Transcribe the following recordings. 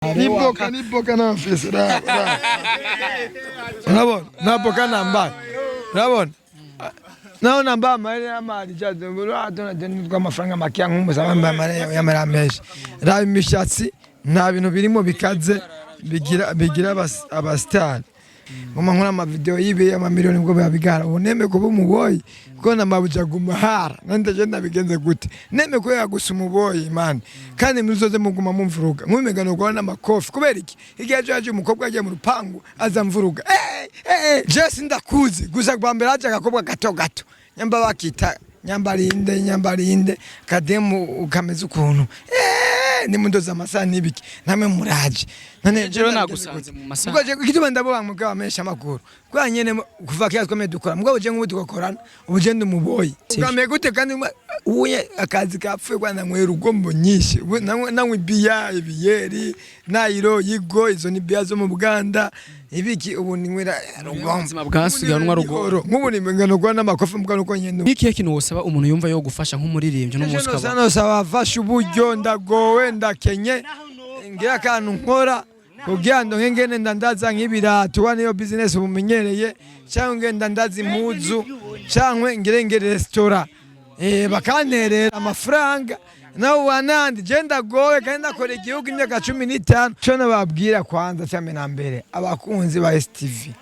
Niboka niboka n'amafisi, raba raba, urabona nta boka nambaye, urabona naho nambaye amahera y'amari amafaranga makeya nk'umusaba amahera y'amahera menshi. Raba imishatsi, nta bintu birimo bikaze bigira abasitari. Ngoma nkora amavideo yibe amamiliyoni ubwo biba bigara. Ubu neme kuba umuboyi kuko na mabuja guma hara nande je ndabigenze gute? Neme ko gusa umuboyi man, kandi muzoze muguma mumvuruga nkumega no guhana n'amakofi. Kubera iki? Igihe aje aje umukobwa agiye mu rupangu aza mvuruga. Je sindakuzi gusa bwa mbere aje agakobwa gato gato, nyamba bakita nyambarinde nyambarinde, kademu kameze ukuntu nimundoza amasaha n'ibiki namwe muraje none. Jewe nagusanze mu masaha. Ubwo je igituma ndaboba mugabo amesha amakuru kwa nyene kuva kera twame dukora, mugabo je nk'ubu tugakorana, ubu je ndi umuboyi ugameye gute? Kandi uye akazi kapfuye kwa nanywera ugombo nyinshi. Ubu nanywa ibiya ibiyeri nayiro yigo, izo ni biya zo mu Buganda ibiki, ubu ninywera rugombo. Ubuzima bwasiganwa rugombo. Nk'ubu ni ngano gwa n'amakofi mbwa nuko nyene. Ni ikihe kintu wosaba umuntu yumva yo gufasha nk'umuririmbyi n'umunsi ukaba Nosaba afashe uburyo, ndagowe, ndakenye, ngira akantu nkora kugira ngo ngene ndandaza nk'ibirato wa niyo business ubumenyereye, cyangwa ngenda ndaza impuzu, cyangwa ngire ngere restaurant, bakanterera amafaranga nawe wanandi. Je ndagowe kandi ndakora igihugu imyaka 15. Cyo nababwira kwanza cyane na mbere, abakunzi ba STV,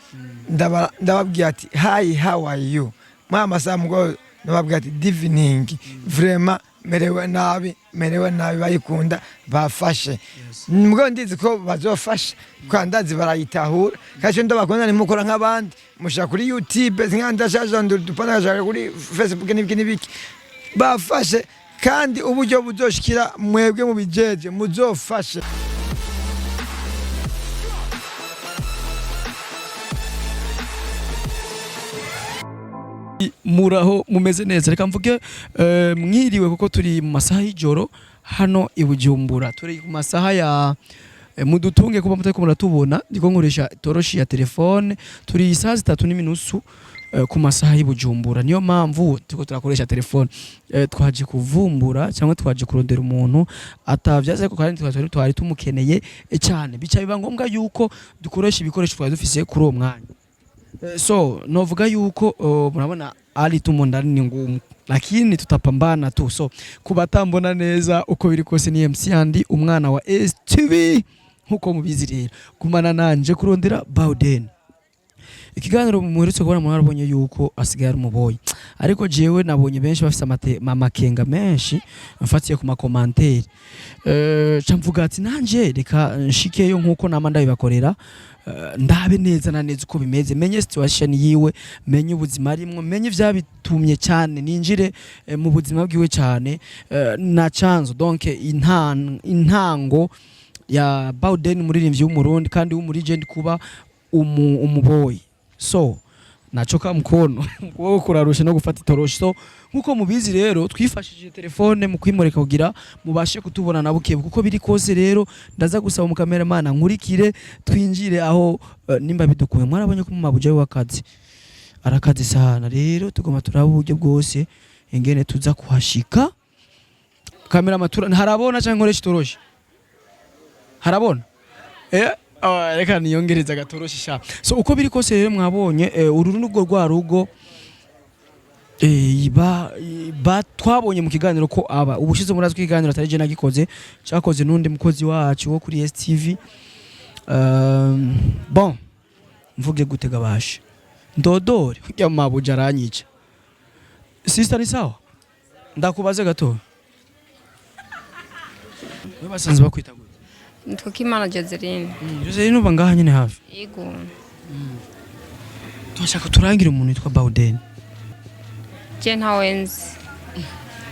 ndababwira ati: "Hi, how are you?" Mwa masaha mugabo ndababwira ati: "Evening, vraiment merewe nabi, merewe nabi." Bayikunda bafashe mugabo ndizi ko bazofasha kandi ndazi barayitahura. Kandi icyo ndabakunda, nimukora nk'abandi mushaka kuri YouTube nka ndashaje ndupana ngashaka kuri Facebook n'ibiki n'ibiki, bafashe kandi uburyo buzoshikira mwebwe mubijeje muzofashe. Muraho, mumeze neza? Reka mvuge mwiriwe kuko turi mu masaha y'ijoro hano i Bujumbura, turi ku masaha ya mudutunge kuba mutariko muratubona, ndiko nkoresha toroshi ya telefone. Turi isaha 3 n'inusu ku masaha y'i Bujumbura, niyo mpamvu turiko turakoresha telefone. Twaje kuvumbura cyangwa twaje kurondera umuntu atavyaze ariko kandi twari tumukeneye cyane, bica biba ngombwa yuko dukoresha ibikoresho twari dufise kuri uwo mwanya. So novuga yuko murabona hali tumo ndani ni ngumu, lakini tutapambana tu. So kubatambona neza, uko biri kose ni MC Andy, umwana wa STV nkuko mubizi. Rero gumana nanje kurondera Bawden. Ikiganiro muherutse kubona, mwarabonye yuko asigaye ari umuboyi, ariko jewe nabonye benshi bafise amakenga menshi mfatiye ku ma commentaires. Ca mvuga ati nanje reka nshikeyo nkuko nama ndabibakorera, ndabe neza na neza uko bimeze, menye situation yiwe, menye ubuzima arimwo, menye ivyabitumye cyane ninjire mu buzima bwiwe cyane, na chanzo, donc intango ya Bawden, umuririmbyi w'Umurundi kandi w'umulegend, kuba umuboyi. So nachoka mkono, ukuboko kurarusha no gufata itoroshi. So nkuko mubizi rero, twifashishije telefone mu kwimurika kugira mubashe kutubona na buke kuko biri kose. Rero ndaza gusaba mu cameraman nkurikire twinjire aho, nimba bidukuye. Mwarabonye ko mu mabuja w'akazi arakazi sana, rero tugomba turaba uburyo bwose ingene tuza kuhashika. Kamera matura ntarabona cyangwa nkoresha itoroshi? Harabona. Reka niyongereza agatoroshi sha. So uko biri kose rero mwabonye uru nubwo rwa rugo ba twabonye mu kiganiro ko aba ubushize. Murazi ko ikiganiro atari je nagikoze, cyakoze n'undi mukozi wacu wo kuri STV. Bon, mvuge gute gabashe ndodore ya mabuja aranyica. Sister, ni sawa? Ndakubaze gato, we basanze bakwita gute? Nitwa Kimana Joseline. Joseline, uba ngaha nyine hafi? Yego. Turashaka turangire umuntu witwa Bawden. Je ntawe nzi.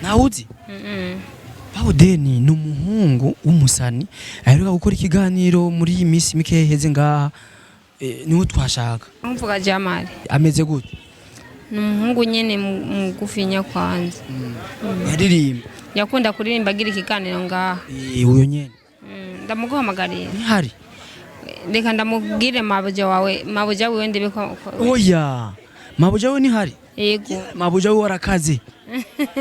Nawe uzi? Mm. Bawden ni umuhungu w'umusani aheruka gukora ikiganiro muri iyi minsi mike iheze ngaha, niwe twashaka. Mvuga Jamali. Ameze gute? Ni umuhungu nyene mugufinya kwanza. Yaririmba? Yakunda kuririmba agira ikiganiro ngaha. Uyo nyene. Ndamuguhamagariye. Ntihari. Reka ndamubwire mabuja wawe, mabuja wiwe ndebe ko Oya, mabuja we ntihari. Yego. Mabuja we warakaze.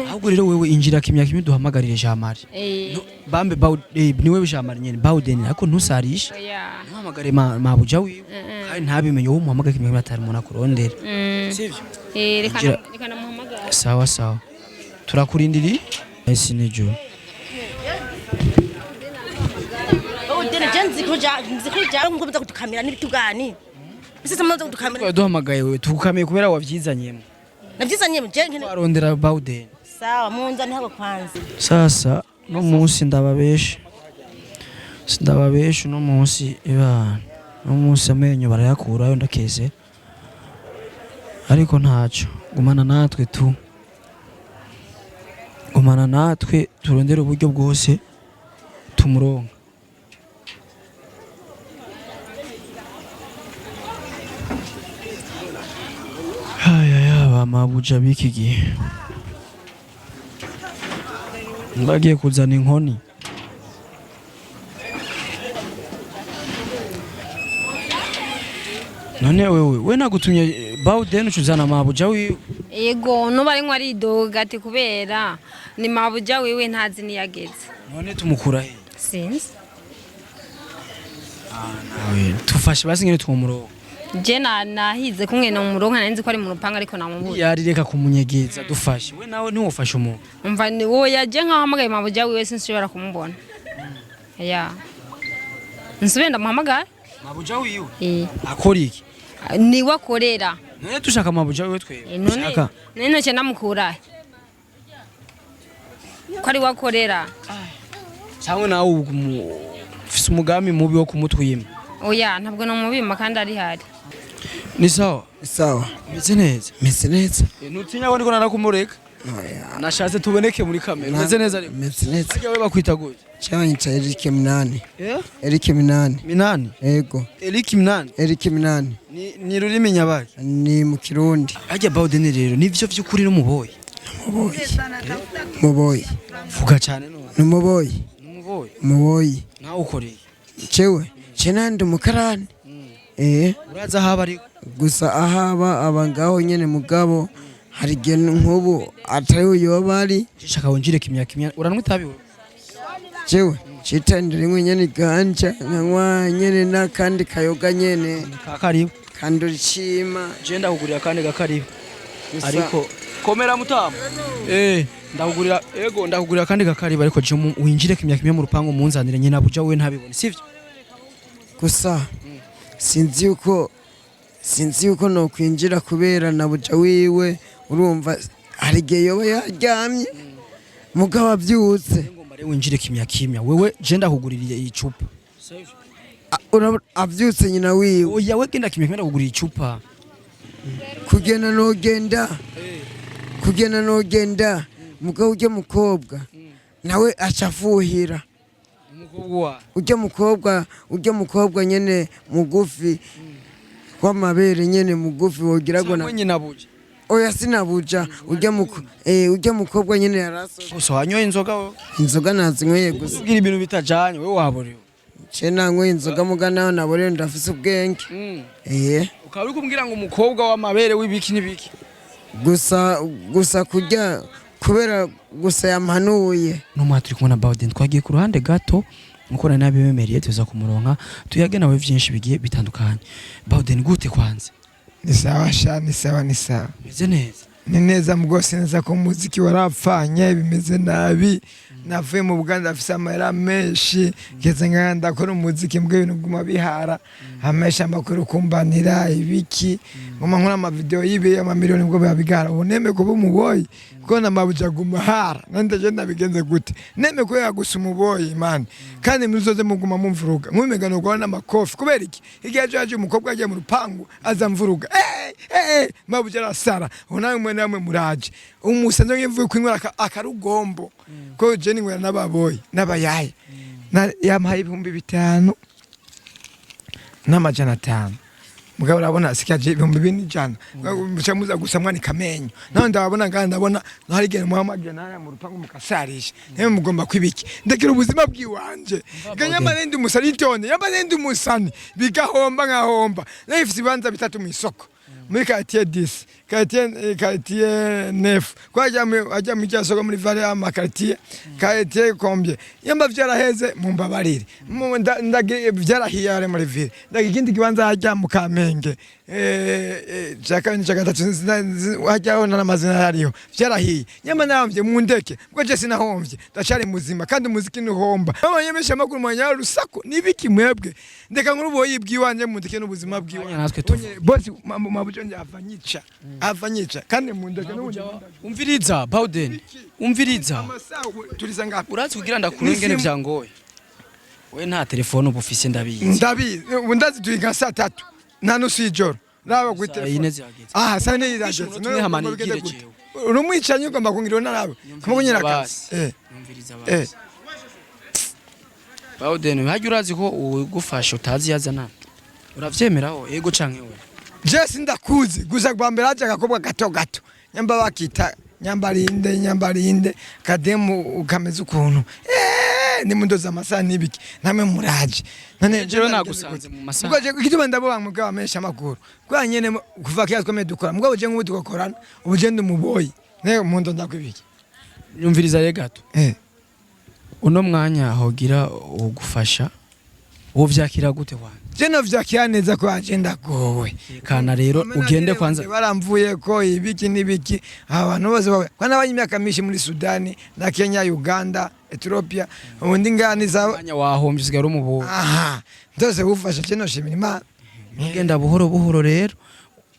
Ahubwo rero wewe injira kimya kimwe, duhamagarire Jean Marie. Eh. Bambe ni wewe Jean Marie nyene Bawden, ariko ntusarishe. Oya. Ntuhamagare mabuja wiwe kandi ntabimenye. Wowe umuhamagare kimya kimwe, atari umuntu akurondera. Sivyo? Eh, reka. Injira. Reka namuhamagara. Sawa sawa, turakurindiriye ese nijoro. Udene je nzikuja nkuko muza kudukamira n'ibitugani. Bise muza kudukamira. Duhamagaye wewe, tukukamiye kubera wavyizanyemo. Navyizanye je nkene. Twarondera Bawden. Sawa, munza ntabwo kwanza. Sasa no munsi ndababesha, sindababesha, uno munsi ibana, uno munsi amenyo barayakurayo ndakeze, ariko ntaco. Gumana natwe tu, gumana natwe, turondere uburyo bwose tumuronka. Ayaya, bamabuja b'iki gihe bagiye kuzana inkoni. None wewe, we nagutumye Bawden, ucuzana mabuja wiwe. Yego, nuba ari aridoga ati kubera ni mabuja wiwe ntazi niyageze. None tumukura he? Sinzi. Nawe tufashe basi ngene twumuronka. Je na nahize kumwe na muronka, nari nzi ko ari mu rupangu ariko namubura. Yari reka kumunyegeza, dufashe. We nawe ntiwofashe umuntu? Umva, ni wowe je nkaho hamagaye mabuja wiwe sinshobora kumubona. Ya. Nsubire ndamuhamagara? Mabuja wiwe? Eh. Akora iki? Niwe akorera. None tushaka mabuja wiwe twebwe. Eh, none Ushaka? None noce ndamukura he? Ko ari we akorera. Cyangwa nawe ufise umugambi mubi wo kumutwima? Oya, ntabwo namubima kandi ari hari. Ni sawa? Sawa. Meze neza? Meze neza. Nutinya ko ndiko narakumureka? Oya. Nashatse tuboneke muri kamera. Meze neza ariko? Meze neza. Harya we bakwita gute? Cyabanyita Eric Minani. Eh? Eric Minani. Minani? Ego. Eric Minani? Eric Minani. Ni rurimi nyabaye? Ni mu Kirundi. Harya Bawden rero nivyo vy'ukuri n'umuboyi? Muboyi. Muboyi. Vuga cyane none. Ni muboyi. N'umuboyi? Muboyi. Nawe ukoreye? Cewe. Cena ndi umukarani. Eh. Uraza haba ariko? Gusa ahaba aba ngaho nyene, mugabo hari igihe nk'ubu atari yoba ari. Shaka winjire kimya kimya. Uranwa itabi wewe? Jewe citandira rimwe nyene ganja, nkanywa nyene n'akandi kayoga nyene. Ka karibu. Kandura icima. Je ndakugurira kandi gakaribu. Gusa- Ariko komera mutama. Eh, ndakugurira, ego ndakugurira kandi gakaribu, ariko je winjire kimya kimya mu rupangu munzanire nyina buja wewe ntabibone, sivyo? Gusa sinzi yuko nokwinjira kubera na buja wiwe, urumva hari igihe yoba yaryamye mugabo abyutse. Ngomba rero winjire kimya kimya. Wewe je ndakugurira icupa. Abyutse nyina wiwe. Oya, we genda kimya kimya, ndakugurira icupa. Kugenda nogenda, kugenda nogenda, mugabo ujya mukobwa nawe aca afuhira. Umukobwa wa? Ujya mukobwa nyene mugufi w'amabere nyene mugufi wogira ngo Cyangwa nyina buja? Oya, sinabuja, ujya mukobwa nyene yarasoze. Gusa wanyoye inzoga wowe? Inzoga nazinyweye gusa. Ubwira ibintu bitajanye, wewe waborewe. Ce nanyweye inzoga, muga nawe naborewe ndafise ubwenge. Eh. Ukaba uri kumbwira ngo umukobwa w'amabere w'ibiki n'ibiki? Gusa kurya kubera gusa yampanuye. Numa turi kumwe na Bawden, twagiye ku ruhande gato nkuko nari nabibemereye, tuza kumuronka tuyage nawe vyinshi bigiye bitandukanye. Bawden, gute kwanza? Ni sawa sha, ni sawa, ni sawa. Meze neza? Ni neza mugose neza ko umuziki warapfanye, bimeze nabi. Navuye mu Buganda afise amahera menshi, ngeze ngaha ndakora umuziki mbwe ibintu biguma bihara amesha amakuru kumbanira ibiki, nguma nkora amavideo yibi amamiliyoni ubwo biba bigara. Ubu neme kuba umuboyi kuko na mabuja aguma hara nande je ndabigenze gute? Neme kubera gusa umuboyi man, kandi muzoze muguma mumvuruga nkumega no guhana n'amakofi. Kubera iki? Igihe aje aje umukobwa agiye mu rupangu aza mvuruga, eh eh, mabuja arasara. Ubu nawe mwe namwe muraje umusanze ngivuye kwinywera akarugombo ko je ninywera n'ababoyi n'abayaye. Yampaye 5500. Mugabo urabona asikaje 4100, muca muza gusa mwanika amenyo nawe ndababona ngaha, ndabona hari igihe muhamagara nawe mu rupangu mukasarisha. Nawe mugomba kwibiki? Ndekera ubuzima bwiwanje. Nyamara ndi umusani, itonde, nyamara ndi umusani bigahomba nkahomba. Nawe ifise ibibanza bitatu mu isoko. Muri quartier 10, quartier 9, ko ajya mu soko muri vale ama quartier, quartier combien. Yamba vyaraheze mumbabarire. Vyarahiye ari muri ville. Ndagira ikindi kibanza hajya mu Kamenge. Cya kabiri, cya gatatu, hajyaho n'amazina yariho. Vyarahiye. Nyama nahamvye mundeke. Bwo je sinahomvye. Ndacari muzima kandi umuziki ntuhomba. Abanyemesha amakuru mwanya rusaku nibiki mwebwe. Ndeka nkuru boyi bwiwanje mundeke n'ubuzima bwiwanje. Natwe tuvuge. Bosi mabujo nje ava nyica. Ava nyica kandi mundeke n'ubundi. Umviriza Bawden, umviriza. Amasaha turiza ngapi? Urazi kugira ndakurengene vyangoye, we nta telefone uba ufise, ndabizi. Ndabizi. Ubu ndazi turi nka saa tatu nta nusu y'ijoro. Raba kuri Saa telefone. 4 zihageze. Aha, saa 4 zirageze. Umunota umwe hamana igire jewe. Urumwicanyi ugomba kungira narabe. Kumukunyira akazi. Umviriza basi. Bawden, hajya urazi ko ugufasha utazi yazana, uravyemeraho ego canke we? Je sindakuzi gusa bwa mbere haje agakobwa gato gato nyamba bakita nyambarinde nyambarinde kademu ukameze ukuntu nimundoza amasaha n'ibiki namwe muraje none. Jewe nagusanze mu masaha. Ubwo je igituma ndaboba mugabo amesha amakuru kwa nyene kuva kera twemeye dukora mugabo je nk'ubu tugakorana ubu je ndi umuboyi ne mundo ndakwibiki. Nyumviriza re gato. Uno mwanya hogira ugufasha, wovyakira gute wana? Je novyakira neza ko aje ndagowe. Kana rero ugende kwanza. Baramvuye ko ibiki n'ibiki abantu bose bawe kwa nabanye imyaka myinshi muri Sudani na Kenya, Uganda, Ethiopia, ubundi ngani za Mwanya wahombye usigara umuboyi. Aha ndose gufasha je noshimira Imana. Ugenda buhoro buhoro rero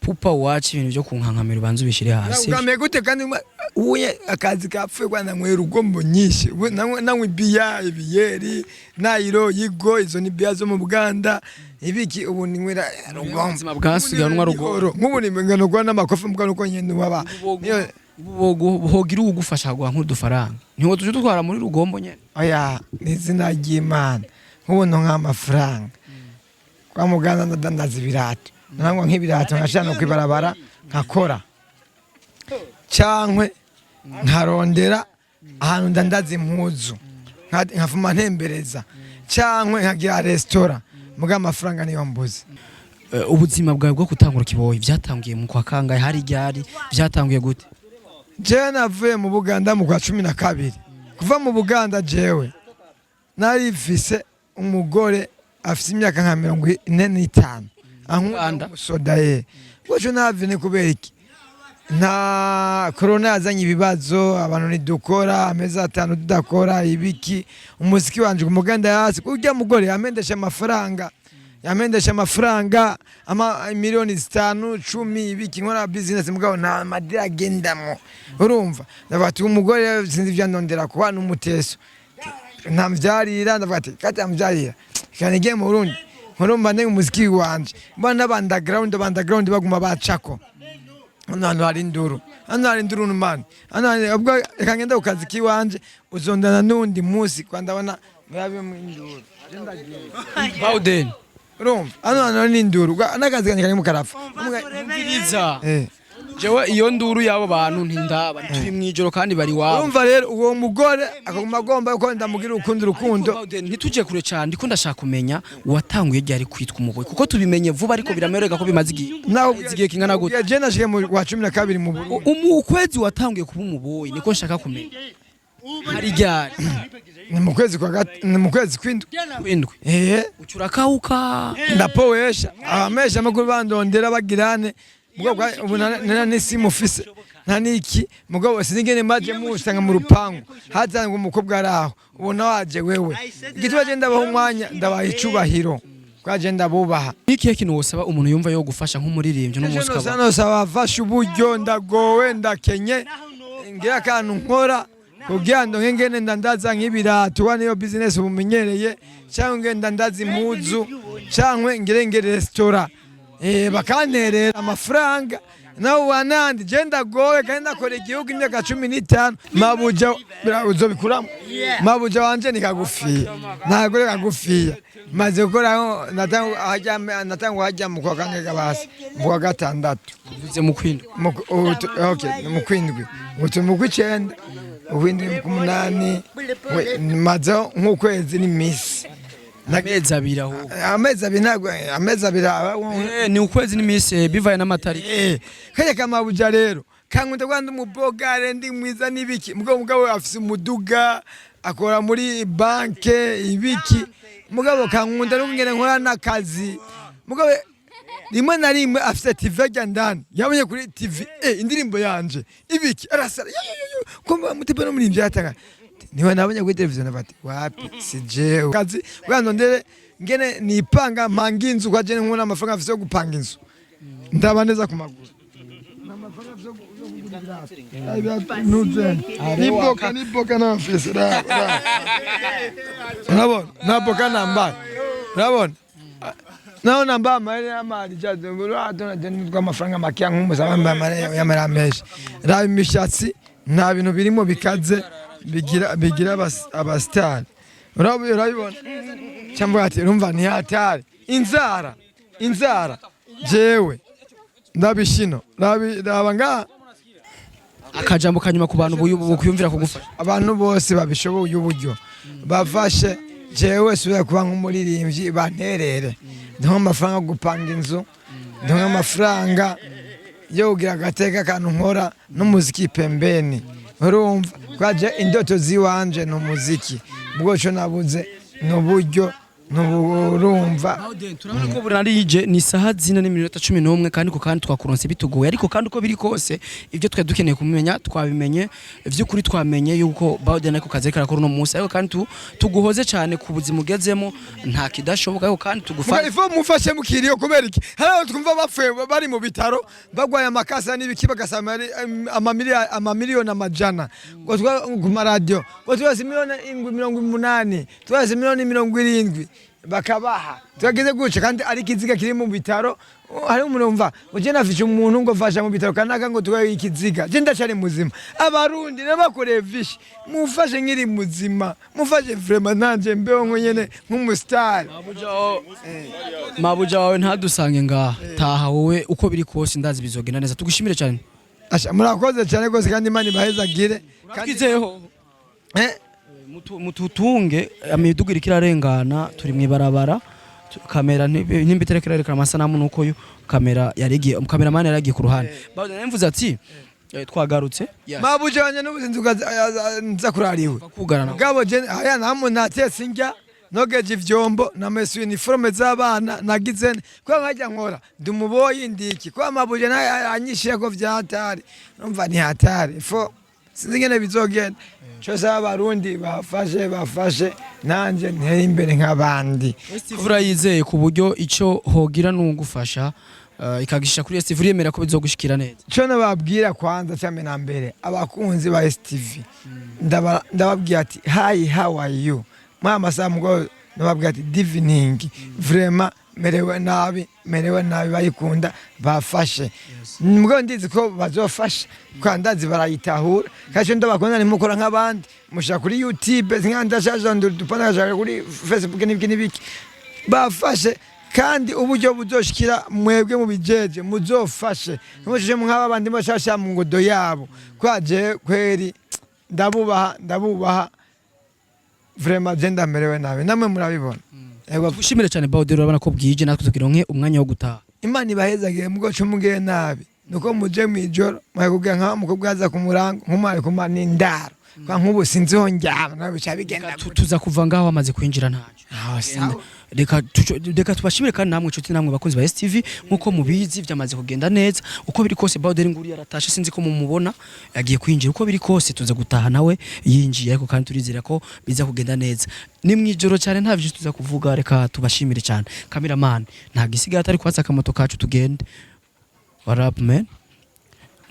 pupa wacu, ibintu byo kunkankamira ubanza ubishire hasi. Ugameye gute kandi uye akazi kapfuye kwa nanywera urugombo nyinshi. Ubu nanywa ibiya ibiyeri nayiro yigo izo ni biya zo mu Buganda ibiki ubu ninywera rugombo. Ubuzima bwasigaye unywa rugombo. Nk'ubu ni ngano gwa n'amakofi mbwa nuko nyene waba niyo. Hogira uwugufasha guha nk'udufaranga, ntiwo tuje dutwara muri rugombo nyene. Oya, ni izina ry'Imana nk'ubu nk'amafaranga kwa muganda ndadandaza ibirato nangwa nk'ibirato nkashira no kwibarabara nkakora cankwe nkarondera ahantu ndandaza impuzu nkafuma ntembereza cankwe nkagira resitora muga amafaranga niyo mbuze. Ubuzima bwawe bwo gutangura kiboyi byatangiye mu kwa kangahe, hari ryari, byatanguye gute? Jewe navuye mu Buganda mu kwa 12. Kuva mu Buganda jewe narifise umugore afise imyaka nka 45 ankunda. Uganda? Umusoda ye gutyo navye ni kubera iki nta corona yazanye ibibazo abantu ntidukora amezi 5 tudakora ibiki umuziki wanje ku muganda hasi urya mugore yamendesha amafaranga ama miliyoni 5 10 ibiki nkora business mugabo nta madira agendamo urumva ndavuga ati umugore sinzi ivyo andondera kuba n'umuteso ntamvyarira ndavuga ati kati amvyarira kandi ngiye mu Burundi nkurumva ndenge umuziki wanje mbona n'aba underground baguma bacako hano hantu hari induru hano hari induru mani hano hari ubwo reka ngende ku kazi kiwanje uzondana n'uwundi munsi kwa ndabona murabe mu induru. Je ndagiye. Bawden. Urumva hano hantu hari n'induru n'akazi kanje karimo karapfa. Umviriza. Jewe iyo nduru y'abo bantu ntindaba, turi mwijoro kandi bari wabo. Urumva rero uwo mugore akaguma agomba ko ndamugira urukundo urukundo. Bawden, ntituje kure cyane, ndiko ndashaka kumenya watanguye ryari kwitwa umuboyi, kuko tubimenye vuba ariko biramereka ko bimaze igihe. Naho igihe kingana gute? Je nashike mu wa 12 mu Burundi. Ukwezi watanguye kuba umuboyi niko nshaka kumenya, hari ryari? Ni mu kwezi kw'indwi. Kwindwi? Ucurakawuka. Ndapowesha abamesha amakuru bandondera bagirane mugabo ubu nta n'isimu ufise nta n'iki mugabo sinzi ingene maje musanga mu rupangu hazanga umukobwa ari aho ubona waje wewe igituma je ndabaha umwanya ndabaha icubahiro kwaje ndabubaha. Nikihe kintu wosaba umuntu yumva yo gufasha nk'umuririmbyi n'umunsi Ejo ukaba nosaba abafashe uburyo ndagowe ndakenye ngira akantu nkora kugira ngo ngene ndandaza nk'ibirato wa niyo business ubumenyereye cyangwa ngenda ndandaza impuzu cyangwa ngire ngere resitora bakanterera amafaranga nawe wanandi je ndagowe kandi ndakora igihugu imyaka 15 mabuja uzobikuramo mabuja wanje ni kagufiya ntabwo ari kagufiya maze gukoraho natangwa hajya mu kwa kangahe basi mu kwa gatandatu. Uvuze mu kwindwi? Okay, ni mu kwindwi ubu turi mu kw'icenda ukwindwi mu k'umunani mazeho nk'ukwezi n'iminsi. Amezi 2 ahubwo. Amezi 2, ntabwo amezi 2 Ni ukwezi n'iminsi bivaye n'amatariki. Kajya kamabuja rero kankunda kwa ndi umubogare, ndi mwiza n'ibiki. Mugabo afise umuduga, akora muri banke ibiki. Mugabo kankunda n'ukungene nkora n'akazi. Mugabo rimwe na rimwe afise TV ajya ndani, yabonye kuri TV indirimbo yanje ibiki, arasara yo yo yo yo, kumva mutipe no muri yatanga niwe nabonye kuri televiziyo. Nabati wapi, si jewe kazi bwa ndondere ngene nipanga mpanga inzu, kwa jene nkubona amafaranga afise yo gupanga inzu, ndaba neza ku maguru. Niboka niboka n'amafisi, urabona naboka nambaye, urabona naho nambaye amahera y'amari amafaranga makeya nk'umusaba mbaye y'amahera menshi. Raba imishatsi, nta bintu birimo bikaze bigira abasitari, urabibona cyangwa ati urumva ntihatari inzara inzara jewe ndabishino raba ngaha. Akajambo kanyuma ku bantu bukuyumvira kugufasha. Abantu bose babishoboye uburyo bafashe jewe subira kuba nk'umuririmbyi, banterere ndonke amafaranga yo gupanga inzu, ndonke amafaranga yo kugira agateka akantu nkora n'umuziki pembeni. Urumva kwaje indoto ziwanje ni umuziki, ubwo co nabuze ni uburyo n'urumva. Turabona ko burarije, ni isaha 4:11, kandi ko kandi twakuronse bitugoye, ariko kandi uko biri kose ibyo twari dukeneye kumenya twabimenye. Vy'ukuri twamenye yuko Bawden ariko kazi karakora uno munsi, ariko kandi tuguhoze cyane ku buzima ugezemo, nta kidashoboka, ariko kandi tugufashe. Ifo mufashe mukiriyo kubera iki? Hari abo twumva bapfuye bari mu bitaro bagwaye amakasa n'ibiki, bagasaba amamiliyoni amajana ngo twa ku maradiyo ngo twese miliyoni 80, twese miliyoni 70, bakabaha twagize gutya kandi ari ikiziga kiri mu bitaro. Hari umuntu mva uje nafishe umuntu ngo fasha mu bitaro kanaka ngo tubaye ikiziga, je ndacari muzima. Abarundi nabakoreye vishi, mufashe nkiri muzima, mufashe vraiment nanje mbeho nyene nk'umustar. Mabuja wawe ntadusange ngaha, taha wowe, uko biri kose ndazi bizogenda neza. Tugushimire cyane. Asha, murakoze cyane rwose, kandi Imana ibahezagire kandi Twizeho mututunge imiduga iriko irarengana, turi mw'ibarabara, kamera nimba itariko irerekana amasanamu nuko yo kamera yarigiye, kameramani yaragiye ku ruhande. Bawden mvuze ati twagarutse. Mabuja wanje n'ubuzinzi nza kurariwe. Kugarana. Mugabo je aya ntamu natetse indya, nogeje ivyombo, namesa uniforme z'abana, nagize kwa nkajya nkora ndi umuboyi ndiki kwa mabuja naye anyishira ko vyahatari, numva ni hatari fo, sinzi ingene bizogenda. Cose abarundi bafashe bafashe nanje ntere imbere nk'abandi. Steve urayizeye ku buryo ico hogira nugufasha ikagisha kuri Steve, uriyemera ko bizogushikira neza? Cyo nababwira kwanza cyane na mbere, abakunzi ba STV, ndababwira ati hi, how are you mwa masaha mugo, ndababwira ati evening, vraiment merewe nabi, merewe nabi, bayikunda bafashe. Mugabo ndizi ko bazofasha kandi ndazi barayitahura. Kandi icyo ndabakunda nimukora nk'abandi, mushaka kuri YouTube nka ndashaje ndupana kuri Facebook n'ibiki n'ibiki, bafashe. Kandi uburyo buzoshikira mwebwe mubijeje, muzofashe ntimushije nk'aba bandi bashasha mu ngodo yabo kwaje. Kweri ndabubaha, ndabubaha vraiment, je ndamerewe nabi, namwe murabibona. Ego. Tugushimire cyane Bawden, urabona ko bwije, natwe tukironke umwanya wo gutaha. Imana ibahezagire. Mugo co mugire nabi nuko muje mwijoro mwakubwira nka mukobwa aza ku murango nkumari kuma n'indaro kwa nkubu sinziho njyama nawe bica bigenda. Tuza kuva ngaho wamaze kwinjira, ntacyo. Ah, sawa. Reka tubashimire kandi namwe inshuti namwe bakunzi ba STV, nkuko mubizi byamaze kugenda neza. Uko biri kose Bawden nguri yaratashe, sinzi ko mumubona yagiye kwinjira. Uko biri kose tuza gutaha nawe yinjiye, ariko kandi turizera ko biza kugenda neza. Ni mwijoro cyane, nta byinshi tuza kuvuga. Reka tubashimire cyane. Cameraman nta gisigaye atari kwatsa akamoto kacu tugende. What up man.